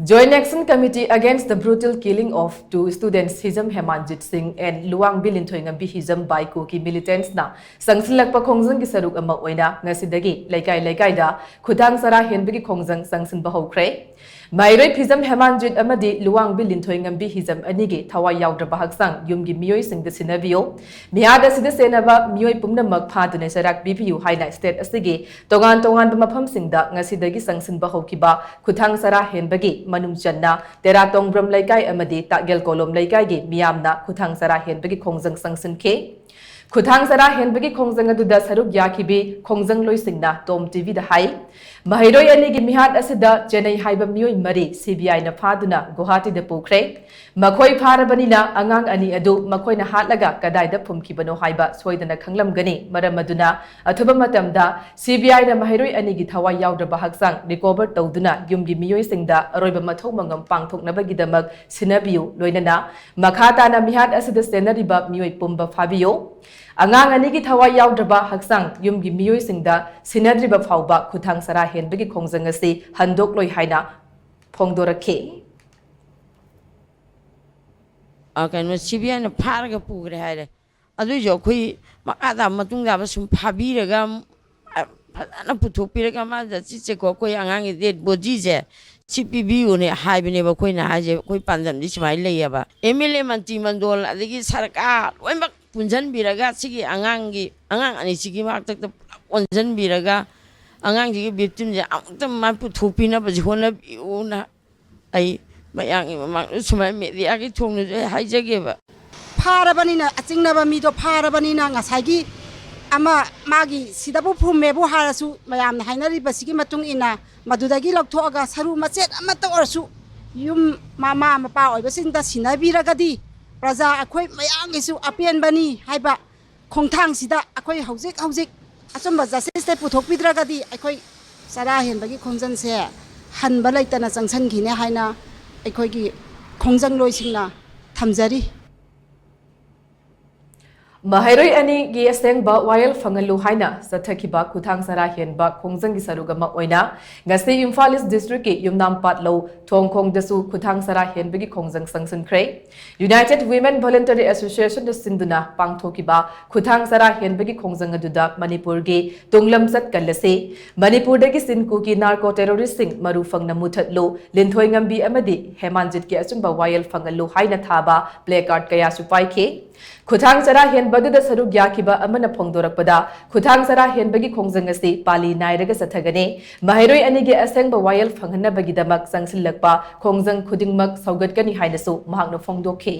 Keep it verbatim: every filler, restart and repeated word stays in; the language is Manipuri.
Joint Action Committee Against the Brutal Killing of Two Students Hijam Hemanjit Singh and Luwangbi Linthoingambi Hijam by Kuki Militants ꯅ ꯆꯪꯁꯤꯜꯂꯛꯄ ꯈꯣꯡꯖꯪꯒꯤ ꯁꯔꯨꯛ ꯑꯃ ꯑꯣꯏꯅ ꯉꯁꯤꯗꯒꯤ ꯂꯩꯀꯥꯏ ꯂꯩꯀꯥꯏꯗ ꯈꯨꯊꯥꯡ ꯆꯔꯥ ꯍꯦꯟꯕꯒꯤ ꯈꯣꯡꯖꯪ ꯆꯪꯁꯤꯟꯕ ꯍꯧꯈ꯭ꯔꯦ꯫ ꯃꯍꯩꯔꯣꯏ ꯐꯤꯖꯝ ꯍꯦꯃꯥꯟꯖꯤꯠ ꯑꯃꯗꯤ ꯂꯨꯋꯥꯡꯕꯤ ꯂꯤꯟꯊꯣꯏꯉꯝꯕꯤ ꯍꯤꯖꯝ ꯑꯅꯤꯒꯤ ꯊꯋꯥꯏ ꯌꯥꯎꯗ꯭ꯔꯕ ꯍꯛꯆꯥꯡ ꯌꯨꯝꯒꯤ ꯃꯤꯑꯣꯏꯁꯤꯡꯗ ꯁꯤꯟꯅꯕꯤꯌꯨ꯫ ꯃꯤꯍꯥꯠ ꯑꯁꯤꯗ ꯆꯦꯟꯅꯕ ꯃꯤꯑꯣꯏ ꯄꯨꯝꯅꯃꯛ ꯐꯥꯗꯨꯅ ꯆꯩꯔꯥꯛ ꯄꯤꯕꯤꯌꯨ ꯍꯥꯏꯅ state ꯑꯁꯤꯒꯤ ꯇꯣꯉꯥꯟ ꯇꯣꯉꯥꯟꯕ ꯃꯐꯝꯁꯤꯡꯗ ꯉꯁꯤꯗꯒꯤ ꯆꯪꯁꯤꯟꯕ ꯍꯧꯈꯤꯕ ꯈꯨꯊꯥꯡ ꯆꯔꯥ ꯍꯦꯟꯕꯒꯤ ꯃꯅꯨꯡ ꯆꯟꯅ ꯇꯦꯔꯥ ꯇꯣꯡꯕ꯭ꯔꯝ ꯂꯩꯀꯥꯏ ꯑꯃꯗꯤ ꯇꯥꯛꯌꯦꯜ ꯀꯣꯂꯣꯝ ꯂꯩꯀꯥꯏꯒꯤ ꯃꯤꯌꯥꯝꯅ ꯈꯨꯊꯥꯡ ꯆꯔꯥ ꯍꯦꯟꯕꯒꯤ ꯈꯣꯡꯖꯪ ꯆꯪꯁꯤꯟꯈꯤ꯫ ꯈꯨꯊꯥꯡ ꯆꯔꯥ ꯍꯦꯟꯕꯒꯤ ꯈꯣꯡꯖꯪ ꯑꯗꯨꯗ ꯁꯔꯨꯛ ꯌꯥꯈꯤꯕꯤ ꯈꯣꯡꯖꯪꯂꯣꯏꯁꯤꯡꯅ ꯇꯣꯝ ꯇꯤꯚꯤꯗ ꯍꯥꯏ, ꯃꯍꯩꯔꯣꯏ ꯑꯅꯤꯒꯤ ꯃꯤꯍꯥꯠ ꯑꯁꯤꯗ ꯆꯦꯟꯅꯩ ꯍꯥꯏꯕ ꯃꯤꯑꯣꯏ ꯃꯔꯤ CBIꯅ ꯐꯥꯗꯨꯅ ꯒꯨꯋꯥꯍꯥꯇꯤꯗ ꯄꯨꯈ꯭ꯔꯦ꯫ ꯃꯈꯣꯏ ꯐꯥꯔꯕꯅꯤꯅ ꯑꯉꯥꯡ ꯑꯅꯤ ꯑꯗꯨ ꯃꯈꯣꯏꯅ ꯍꯥꯠꯂꯒ ꯀꯗꯥꯏꯗ ꯐꯨꯝꯈꯤꯕꯅꯣ ꯍꯥꯏꯕ ꯁꯣꯏꯗꯅ ꯈꯪꯂꯝꯒꯅꯤ꯫ ꯃꯔꯝ ꯑꯗꯨꯅ ꯑꯊꯨꯕ ꯃꯇꯝꯗ CBIꯅ ꯃꯍꯩꯔꯣꯏ ꯑꯅꯤꯒꯤ ꯊꯋꯥꯏ ꯌꯥꯎꯗ꯭ꯔꯕ ꯍꯛꯆꯥꯡ recover ꯇꯧꯗꯨꯅ ꯌꯨꯝꯒꯤ ꯃꯤꯑꯣꯏꯁꯤꯡꯗ ꯑꯔꯣꯏꯕ ꯃꯊꯧ ꯃꯉꯝ ꯄꯥꯡꯊꯣꯛꯅꯕꯒꯤꯗꯃꯛ ꯁꯤꯟꯅꯕꯤꯌꯨ꯫ ꯂꯣꯏꯅꯅ ꯃꯈꯥ ꯇꯥꯅ ꯃꯤꯍꯥꯠ ꯑꯁꯤꯗ ꯆꯦꯟꯅꯔꯤꯕ ꯃꯤꯑꯣꯏ ꯄꯨꯝꯕ ꯐꯥꯕꯤꯌꯨ꯫ ꯑꯉꯥꯡ ꯑꯅꯤꯒꯤ ꯊꯋꯥꯏ ꯌꯥꯎꯗ꯭ꯔꯕ ꯍꯛꯆꯥꯡ ꯌꯨꯝꯒꯤ ꯃꯤꯑꯣꯏꯁꯤꯡꯗ ꯁꯤꯟꯅꯗ꯭ꯔꯤꯕ ꯐꯥꯎꯕ ꯈꯨꯊꯥꯡ ꯆꯔꯥ ꯍꯦꯟꯕꯒꯤ ꯈꯣꯡꯖꯪ ꯑꯁꯤ ꯍꯟꯗꯣꯛꯂꯣꯏ ꯍꯥꯏꯅ ꯐꯣꯡꯗꯣꯔꯛꯈꯤ꯫ ꯑ, ꯀꯩꯅꯣ, CBIꯅ ꯐꯥꯔꯒ ꯄꯨꯈ꯭ꯔꯦ ꯍꯥꯏꯔꯦ꯫ ꯑꯗꯨꯏꯁꯨ ꯑꯩꯈꯣꯏ ꯃꯈꯥ ꯇꯥꯕ ꯃꯇꯨꯡ ꯇꯥꯕ ꯁꯨꯝ ꯐꯥꯕꯤꯔꯒ, ꯑ, ꯐꯖꯅ ꯄꯨꯊꯣꯛꯄꯤꯔꯒ, ꯃꯥ justiceꯁꯦꯀꯣ, ꯑꯩꯈꯣꯏ ꯑꯉꯥꯡꯒꯤ dead bodyꯁꯦ ꯁꯤ ꯄꯤꯕꯤꯌꯨꯅꯦ ꯍꯥꯏꯕꯅꯦꯕ ꯑꯩꯈꯣꯏꯅ ꯍꯥꯏꯁꯦ꯫ ꯑꯩꯈꯣꯏ ꯄꯥꯟꯗꯝꯗꯤ ꯁꯨꯃꯥꯏꯅ ꯂꯩꯌꯦꯕ, MLA, ꯃꯟꯇ꯭ꯔꯤ ꯃꯟꯗꯣꯜ, ꯑꯗꯒꯤ ꯁꯔꯀꯥꯔ ꯂꯣꯏꯅꯃꯛ ꯄꯨꯟꯁꯤꯟꯕꯤꯔꯒ, ꯁꯤꯒꯤ ꯑꯉꯥꯡꯒꯤ, ꯑꯉꯥꯡ ꯑꯅꯤꯁꯤꯒꯤ ꯃꯔꯛꯇ ꯄꯨꯂꯞ ꯑꯣꯟꯁꯤꯟꯕꯤꯔꯒ, ꯑꯉꯥꯡꯁꯤꯒꯤ victimꯁꯦ ꯑꯃꯨꯛꯇ ꯃꯥ ꯄꯨꯊꯣꯛꯄꯤꯅꯕꯁꯦ ꯍꯣꯠꯅꯕꯤꯌꯨꯅ ꯑꯩ ꯃꯌꯥꯝꯒꯤ ꯃꯃꯥꯡꯗ ꯁꯨꯃꯥꯏꯅ mediaꯒꯤ ꯊꯣꯡꯅꯁꯨ ꯑꯩ ꯍꯥꯏꯖꯒꯦꯕ꯫ ꯐꯥꯔꯕꯅꯤꯅ, ꯑꯆꯤꯡꯅꯕ ꯃꯤꯗꯣ ꯐꯥꯔꯕꯅꯤꯅ, ꯉꯁꯥꯏꯒꯤ ꯑꯃ ꯃꯥꯒꯤ ꯁꯤꯗꯕꯨ ꯐꯨꯝꯃꯦꯕꯨ ꯍꯥꯏꯔꯁꯨ, ꯃꯌꯥꯝꯅ ꯍꯥꯏꯅꯔꯤꯕꯁꯤꯒꯤ ꯃꯇꯨꯡ ꯏꯟꯅ ꯃꯗꯨꯗꯒꯤ ꯂꯧꯊꯣꯛꯑꯒ ꯁꯔꯨ ꯃꯆꯦꯠ ꯑꯃꯠꯇ ꯑꯣꯏꯔꯁꯨ ꯌꯨꯝ ꯃꯃꯥ ꯃꯄꯥ ꯑꯣꯏꯕꯁꯤꯡꯗ ꯁꯤꯟꯅꯕꯤꯔꯒꯗꯤ ꯄ꯭ꯔꯖꯥ ꯑꯩꯈꯣꯏ ꯃꯌꯥꯝꯒꯤꯁꯨ ꯑꯄꯦꯟꯕꯅꯤ ꯍꯥꯏꯕ ꯈꯣꯡꯊꯥꯡꯁꯤꯗ ꯑꯩꯈꯣꯏ ꯍꯧꯖꯤꯛ ꯍꯧꯖꯤꯛ ꯑꯆꯨꯝꯕ justiceꯁꯦ ꯄꯨꯊꯣꯛꯄꯤꯗ꯭ꯔꯒꯗꯤ ꯑꯩꯈꯣꯏ ꯆꯔꯥ ꯍꯦꯟꯕꯒꯤ ꯈꯣꯡꯖꯪꯁꯦ ꯍꯟꯕ ꯂꯩꯇꯅ ꯆꯪꯁꯤꯟꯈꯤꯅꯤ ꯍꯥꯏꯅ ꯑꯩꯈꯣꯏꯒꯤ ꯈꯣꯡꯖꯪꯂꯣꯏꯁꯤꯡꯅ ꯊꯝꯖꯔꯤ꯫ ꯃꯍꯩꯔꯣꯏ ꯑꯅꯤꯒꯤ ꯑꯁꯦꯡꯕ ꯋꯥꯌꯦꯜ ꯐꯪꯍꯜꯂꯨ ꯍꯥꯏꯅ ꯆꯠꯊꯈꯤꯕ ꯈꯨꯊꯥꯡ ꯆꯔꯥ ꯍꯦꯟꯕ ꯈꯣꯡꯖꯪꯒꯤ ꯁꯔꯨꯛ ꯑꯃ ꯑꯣꯏꯅ ꯉꯁꯤ ꯏꯝꯐꯥꯜ ꯏꯁ ꯗꯤꯁꯇ꯭ꯔꯤꯛꯀꯤ ꯌꯨꯝꯅꯥꯝ ꯄꯥꯠꯂꯧ ꯊꯣꯡꯈꯣꯡꯗꯁꯨ ꯈꯨꯊꯥꯡ ꯆꯔꯥ ꯍꯦꯟꯕꯒꯤ ꯈꯣꯡꯖꯪ ꯆꯪꯁꯤꯟꯈ꯭ꯔꯦ꯫ United Women Voluntary Associationꯅ ꯁꯤꯟꯗꯨꯅ ꯄꯥꯡꯊꯣꯛꯈꯤꯕ ꯈꯨꯊꯥꯡ ꯆꯔꯥ ꯍꯦꯟꯕꯒꯤ ꯈꯣꯡꯖꯪ ꯑꯗꯨꯗ ꯃꯅꯤꯄꯨꯔꯒꯤ ꯇꯨꯡꯂꯝꯆꯠ ꯀꯜꯂꯁꯤ, ꯃꯅꯤꯄꯨꯔꯗꯒꯤ ꯆꯤꯟ ꯀꯨꯀꯤ ꯅꯥꯔꯀꯣ ꯇꯦꯔꯣꯔꯤꯁꯁꯤꯡ ꯃꯔꯨ ꯐꯪꯅ ꯃꯨꯊꯠꯂꯨ, ꯂꯤꯟꯊꯣꯏ ꯉꯝꯕꯤ ꯑꯃꯗꯤ ꯍꯦꯃꯥꯟꯖꯤꯠꯀꯤ ꯑꯆꯨꯝꯕ ꯋꯥꯌꯦꯜ ꯐꯪꯍꯜꯂꯨ ꯍꯥꯏꯅ ꯊꯥꯕ placard ꯀꯌꯥꯁꯨ ꯄꯥꯏꯈꯤ꯫ ꯈꯨꯊꯥꯡ ꯆꯔꯥ ꯍꯦꯟꯕꯗꯨꯗ ꯁꯔꯨꯛ ꯌꯥꯈꯤꯕ ꯑꯃꯅ ꯐꯣꯡꯗꯣꯔꯛꯄꯗ, ꯈꯨꯊꯥꯡ ꯆꯔꯥ ꯍꯦꯟꯕꯒꯤ ꯈꯣꯡꯖꯪ ꯑꯁꯤ ꯄꯥꯂꯤ ꯅꯥꯏꯔꯒ ꯆꯠꯊꯒꯅꯤ꯫ ꯃꯍꯩꯔꯣꯏ ꯑꯅꯤꯒꯤ ꯑꯁꯦꯡꯕ ꯋꯥꯌꯦꯜ ꯐꯪꯍꯟꯅꯕꯒꯤꯗꯃꯛ ꯆꯪꯁꯤꯜꯂꯛꯄ ꯈꯣꯡꯖꯪ ꯈꯨꯗꯤꯡꯃꯛ ꯁꯧꯒꯠꯀꯅꯤ ꯍꯥꯏꯅꯁꯨ ꯃꯍꯥꯛꯅ ꯐꯣꯡꯗꯣꯛꯈꯤ꯫